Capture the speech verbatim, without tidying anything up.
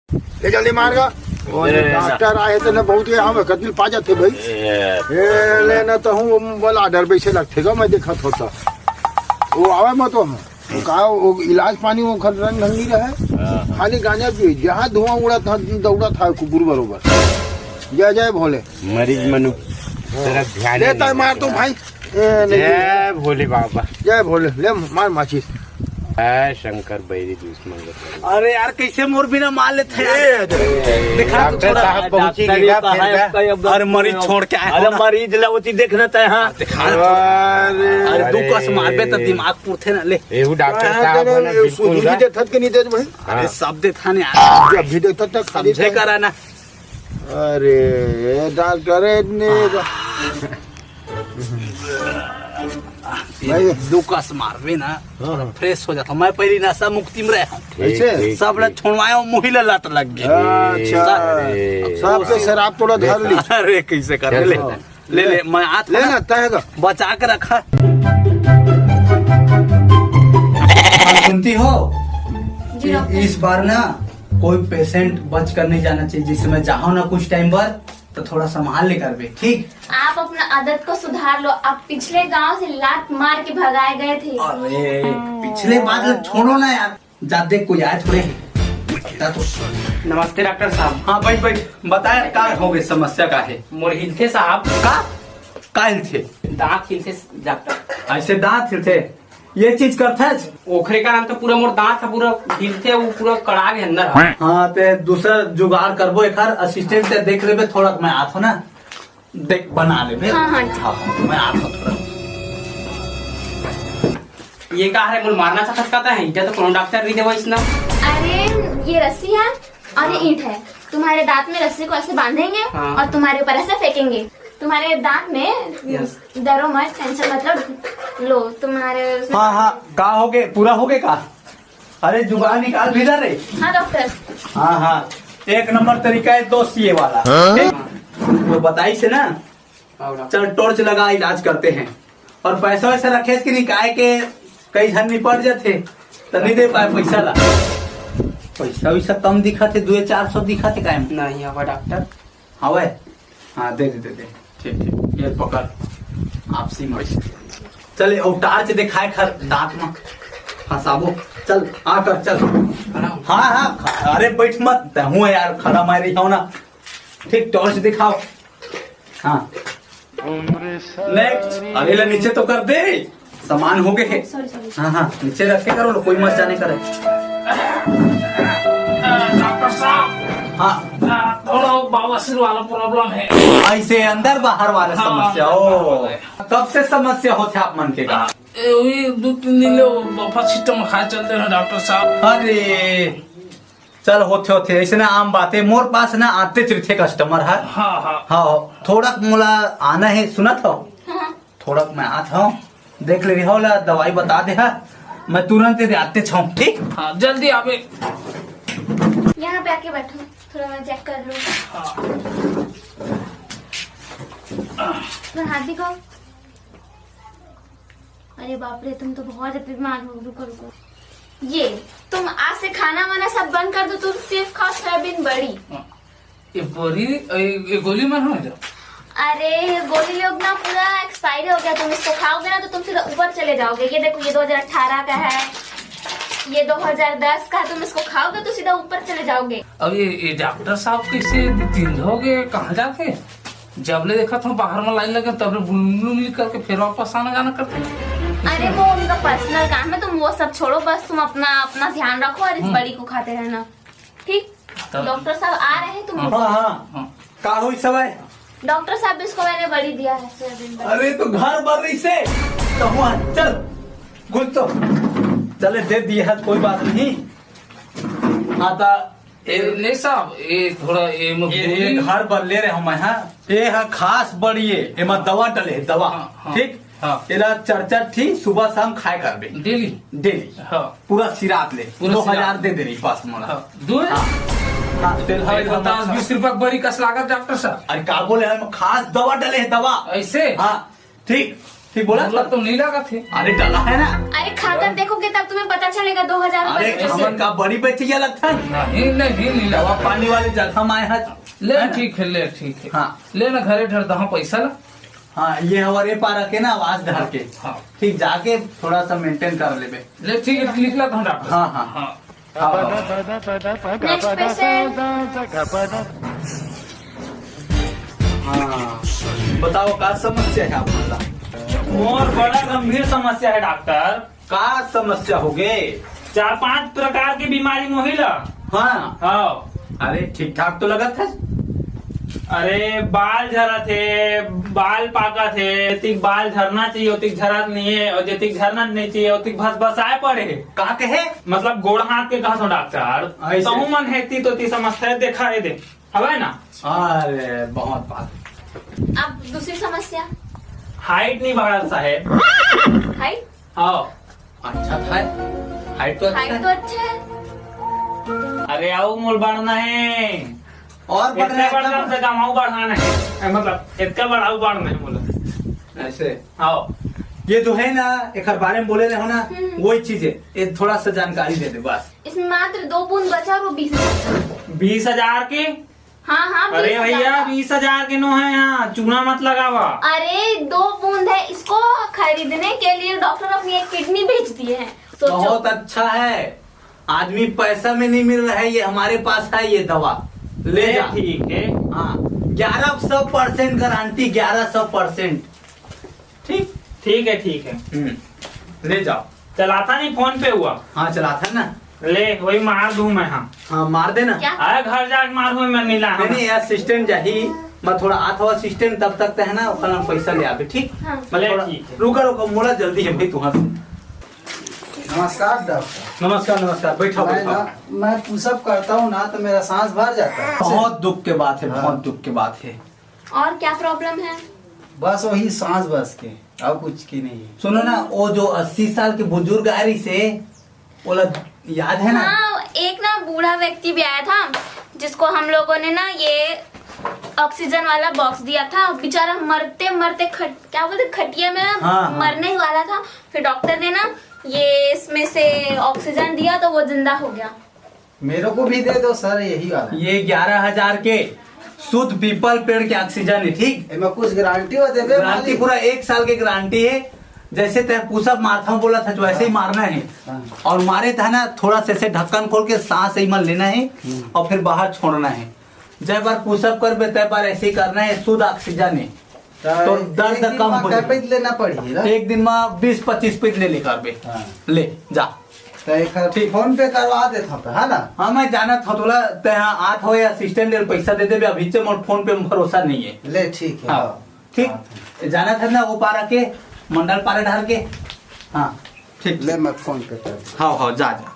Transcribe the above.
ले जल्दी मार गा। वो ए, डॉक्टर आए थे ना, बहुत ये हम कतनी पा जाते भाई। ए, ए, ले ना तो हूँ, वो वाला डर वैसे लगते गा, मैं देखा थोड़ा। वो आवे मत हम। वो का, वो इलाज पानी वो खर रंग ढंगी रहे। हाँ। खाली गांजा पी, जहाँ धुआं उड़ा था, दौड़ा था कुकुर बरोबर। जय जय भोले। मरीज मनु, तेरा ध्यान ले नहीं ताई मार देता। तू भाई। ए, नहीं। जय भोले बाबा। जय भोले, ले मार माचिस। जय शंकर बैरी दुश्मन का। अरे यार, कैसे मोर बिना मार लेते हैं यार? ए, अरे, दिखा तो डॉक्टर थोड़ा। साहब पहुंची डॉक्टर गया, ये कहाँ फिर है क्या? इसका ये अब अरे, मरीज छोड़ के आया अरे, हूँ ना। मरीज ला होती देखना तय, हाँ। दिखा तो। अरे, अरे, दू कस मारबे तो अरे। दिमाग पुरथे ना, ले। एहू डॉक्टर हाँ, साहब है ना, ये बिल्कुल सूजी ना। भी देथत के नहीं देत भाई। हाँ। अरे, सब देथा ने यार। जब भी देथत तक समझे करा ना। अरे, डॉक्टर ने भाई। दू कस मारबे ना, हाँ, हाँ। फ्रेश हो जाता। मैं पहली नशा मुक्ति में रहा हूँ। ठीक, ऐसे? ठीक, सब ला ठीक। छोड़वाए हूँ, मुही ला लत लग गई। अच्छा। सब, अरे। सब तो शराब तोड़ा धर ली। अरे, कैसे कर ले? चलो। ले, ले, मैं आत ले हूँ ना, ना। तय का। बचा के रखा। सुनती हो? जी, डॉक्टर। इस बार ना कोई पेशेंट बच कर नहीं जाना चाहिए। जिस समय चाहो ना कुछ टाइम पर, तो थोड़ा संभाल ले करबे, ठीक? आप अपना आदत को सुधार लो। आप पिछले गांव से लात मार के भगाए गए थे। अरे, पिछले बात ला छोड़ो ना यार, जाते कोई आए थोड़े। बता तो। नमस्ते डॉक्टर साहब। हाँ, बैठ, बैठ, बता यार, का हो गई, समस्या का है? मोर हिलथे साहब। का? का हिलथे? दांत हिलथे डॉक्टर। ऐसे दांत हिलथे? ये चीज करथस? ओखरे कारण तो पूरा मोर दांत ह पूरा हिलथे, वो पूरा कड़ा के अंदर ह। हाँ, ते दूसरा जुगाड़ करबो, एकर असिस्टेंट ते देख लेबे, थोड़ा मैं आथो ना, देख बना लेबे। हाँ, हाँ। हाँ, मैं आथो थोड़ा। ये का है, मोर मारना चाहत का है? इधर तो कोनो डॉक्टर नहीं देवा इसना। अरे, ये रस्सी है और ये हाँ। ईंट है। तुम्हारे दांत में रस्सी को ऐसे बांधेंगे हाँ। और तुम्हारे ऊपर ऐसे फेंकेंगे। तुम्हारे दांत में यस। डरो मत, टेंशन मतलब लो, तुम्हारे उसमें हाँ, हाँ, का हो गए, पूरा हो गए का? अरे जुगाड़ निकाल भी ला रे। हाँ डॉक्टर। हाँ, हाँ, एक नंबर तरीका है दोस्त ये वाला। हाँ? ठीक? वो बताई से ना, हाँ, डॉक्टर। चल टॉर्च लगा, इलाज करते हैं। और पैसा वैसा रखे कि नहीं, काहे के कई झन निपट जाते, तो नहीं दे पाए पैसा ला। पैसा वैसा कम दिखा थे, दो चार सौ दिखा थे कायम। नहीं हवा डॉक्टर। हवे? हाँ, दे दे, दे दे। ठीक, ठीक, ये पकड़। आपसी में। चले, और टार्च दिखाए खर दांत में। फंसाबो। चल, आ कर, चल। हाँ, हाँ, ख-, अरे बैठ मत, हूँ यार, खड़ा मार रही हूँ ना। ठीक, टॉर्च दिखाओ। हाँ। नेक्स्ट। अरे ला नीचे तो कर दे, सामान हो गए। Sorry, sorry. हाँ, हाँ, नीचे रखे करो, कोई मत जाने करे। डॉक्टर साहब। हाँ। आ, थोड़ा वो बवासीर वाला प्रॉब्लम है। ऐसे अंदर बाहर वाला हाँ, समस्या अंदर हो। बाहर वाला है। कब से समस्या होथे आप मन के का? ए, वही दो तीन दिन ले वो बफा सिस्टम खाए चलते हैं डॉक्टर साहब। अरे, चल, होथे, होथे, ऐसे ना आम बात है। मोर पास ना आते रहिथे कस्टमर है। हाँ, हाँ। हाँ, थोड़ा मोला आना है, सुनत हो? हाँ। थोड़ा मैं आत हूँ, देख ले रही हो ला, दवाई बता दे हा, मैं तुरंत दे आते छाऊँ, ठीक? हाँ, जल्दी आवे। यहाँ पे आके बैठो, थोड़ा मैं चेक कर लूँ। हाँ। तुम्हारा हाथ दिखाओ। अरे बाप रे, तुम तो बहुत ज्यादा बीमार हो। रुको, रुको। ये, तुम आज से खाना वाना सब बंद कर दो, तुम सिर्फ खाओ सोयाबीन बड़ी। हाँ। ये बड़ी, ये, ये गोली मन हो जा। अरे, ये गोली लोग ना पूरा एक्सपायरी हो गया, तुम इसको खाओगे ना तो तुम सीधा ऊपर चले जाओगे। ये देखो, ये दो हज़ार अठारह का है, ये दो हज़ार दस का है, तुम इसको खाओगे तो सीधा ऊपर चले जाओगे। अब ये, ये डॉक्टर साहब कैसे दिन हो गए, कहाँ जाते? जब ले देखा था बाहर में लाइन लगे, तब ले बुलुम बुलुम करके फिर वापस आना जाना करते। अरे, वो उनका पर्सनल काम है, तुम वो सब छोड़ो, बस तुम अपना, अपना ध्यान रखो और इस हम्म। बड़ी को खाते रहना, ठीक? तो डॉक्टर साहब आ रहे हैं, तुम हाँ, हाँ। हाँ। का होई सवाई? डॉक्टर साहब, इसको मैंने बड़ी दिया है सोयाबीन बड़ी। अरे, तो घर भर रही से, तो हुआ, चल, घुस तो। चले, दे दिया है, कोई बात नहीं। हाँ, ता ए, नहीं साहब, ये थोड़ा ये मत ये, बोलिए। ये घर बर ले रहे हम, हाँ। ये है खास बड़ी, ये एमा दवा डले है, दवा। हाँ, हाँ, ठीक? हाँ। एला चार चार ठी सुबह शाम खाए करबे। डेली? डेली। हाँ। पूरा सिरात ले। पूरा दो हजार सिरात। दे दे रही पास मोला। हाँ। दो? हाँ। हाँ, तेल हवे पचास बीस रुपया बरी कस लागत डॉक्टर साहब। अरे का बोले, हम खास दवा डले है, दवा। ऐसे? हाँ। ठीक, ठीक बोला? बोला तो नहीं लगा थे। अरे, डला है ना। अरे, खाकर देखोगे, तब तुम्हें पता चलेगा, दो हजार रुपए अरे, का। हमन का बड़ी बेचिया लगता है? नहीं, नहीं, नहीं लगा। दवा पानी वाले जगह में आए हैं। ले, है ना? ठीक है, ले, ठीक है। हाँ। ले ना, घरे धर दहा पैसा ला। हाँ, ये हमारे पारा के ना आवाज धर के। हाँ। ठीक, जाके थोड़ा सा मेंटेन कर लेबे। ले, ठीक है, लिख ला तो डॉक्टर। हाँ, हाँ। हाँ। हाँ। Next patient. हाँ, बताओ, का समस्या है आप लोग का? मोर बड़ा गंभीर समस्या है डॉक्टर। का समस्या हो गए? चार पांच प्रकार की बीमारी मोहिला। हाँ। हाँ। अरे, ठीक ठाक तो लगत है। अरे, बाल झरत हे, बाल पाकत हे, जेतिक बाल झरना चाहिए, ओतिक झरत नहीं है, और जेतिक झरना नहीं चाहिए, ओतिक भसभसाए पड़े हे। का कहे? मतलब, गोड़ हाथ के कहा सो डॉक्टर, ऐसे? तहु मन हे ती तो ती समस्या देखा है दे, हवे ना? अरे, बहुत बात। अब दूसरी समस्या? हाइट नहीं बढ़ा साहेब। हाइट? हाँ। अच्छा था, हाइट तो अच्छा हाइट है। तो अच्छा है। अरे, आओ, मोल बढ़ना है। और बढ़ना इतने है, बढ़ कम से कम आओ बढ़ाना है। ए, मतलब, इतना बढ़ाओ बढ़ना है, बोला। ऐसे। आओ। ये जो है ना, एक बारे में बोले रहे हो ना, हम्म। वही चीज है। ये थोड़ा सा जानकारी दे दे बस। इसमें मात्र दो बूंद बचा और वो बीस हजार। बीस हजार के? हाँ, हाँ, अरे बीस हजार भैया, का। बीस हजार के नो है यहाँ, चूना मत लगावा। अरे, दो बूंद है, इसको खरीदने के लिए डॉक्टर अपनी एक किडनी बेच दिए हैं। सोचो। बहुत अच्छा है, आदमी पैसा में नहीं मिल रहा है, ये हमारे पास है, ये दवा ले ए, जा। ठीक है। हाँ, ग्यारह सौ परसेंट गारंटी, ग्यारह सौ परसेंट। ठीक? ठीक है, ठीक है। हम्म, ले जाओ। चलाता नहीं फोन पे हुआ। हाँ, चलाता ना। ले, वही मार दूं मैं, हाँ। हाँ, मार देना। क्या? अरे, घर जाके मार दूं मैं, नीला, नहीं, हाँ। नहीं, असिस्टेंट जाही, मैं थोड़ा आत हो असिस्टेंट, तब तक ते है ना, ओकर नाम पैसा ले आबे, ठीक? हाँ। मैं ले, थोड़ा ठीक है। रुका, रुका, मोला जल्दी है भाई, तुहां से। नमस्कार डॉक्टर। नमस्कार, नमस्कार, बैठो, मैं बैठो। ना, मैं पुशअप करता हूँ ना, तो मेरा सांस भर जाता है। बहुत दुख के बात है, हाँ। बहुत दुख के बात है। और क्या प्रॉब्लम है? बस वही सांस बस के, और कुछ की नहीं है। सुनो ना, वो जो अस्सी साल के बुजुर्ग आ रही से, ओला याद है ना? हाँ, एक ना बूढ़ा व्यक्ति भी आया था, जिसको हम लोगों ने ना ये ऑक्सीजन वाला बॉक्स दिया था। बेचारा मरते मरते खट-, क्या बोलते, खटिया में हाँ, हाँ। मरने ही वाला था। फिर डॉक्टर ने ना ये इसमें से ऑक्सीजन दिया, तो वो जिंदा हो गया। मेरे को भी दे दो सर, यही वाला। ये ग्यारह हजार के शुद्ध पीपल पेड़ के ऑक्सीजन है, ठीक? एमा कुछ गारंटी हो देबे गारंटी मालिक? पूरा एक साल के गारंटी है। जैसे तै पुशअप मारता हूँ बोला था, वैसे ही हाँ। मारना है। हाँ। और मारे था ना, थोड़ा सा ऐसे ढक्कन खोल के सांस ही मन लेना है हम्म। और फिर बाहर छोड़ना है। जय बार पुशअप करबे, तय बार ऐसे ही करना है, शुद्ध ऑक्सीजन है। तो तो दर्द एक दिन कम मा हो जाए। कई पीस लेना पड़ही ना? एक दिन मा बीस पच्चीस पीस ले लेकर बे। हाँ। ले, जा। तो एक ठीक। फोन पे करवा देता हूँ, है ना? हाँ, मैं जानत हूँ तोला, ते हाँ आत हो या असिस्टेंट ले पैसा दे देबे, अभी से मोर फोन पे भरोसा नहीं है। ले, ठीक है, हाँ, हाँ। ठीक। हाँ। जानत है ना, वो पारा के, मंडल पारा ढार के। हाँ, ठीक। ले, मैं फोन पे कर दूँ। हाँ, हाँ, जा, जा।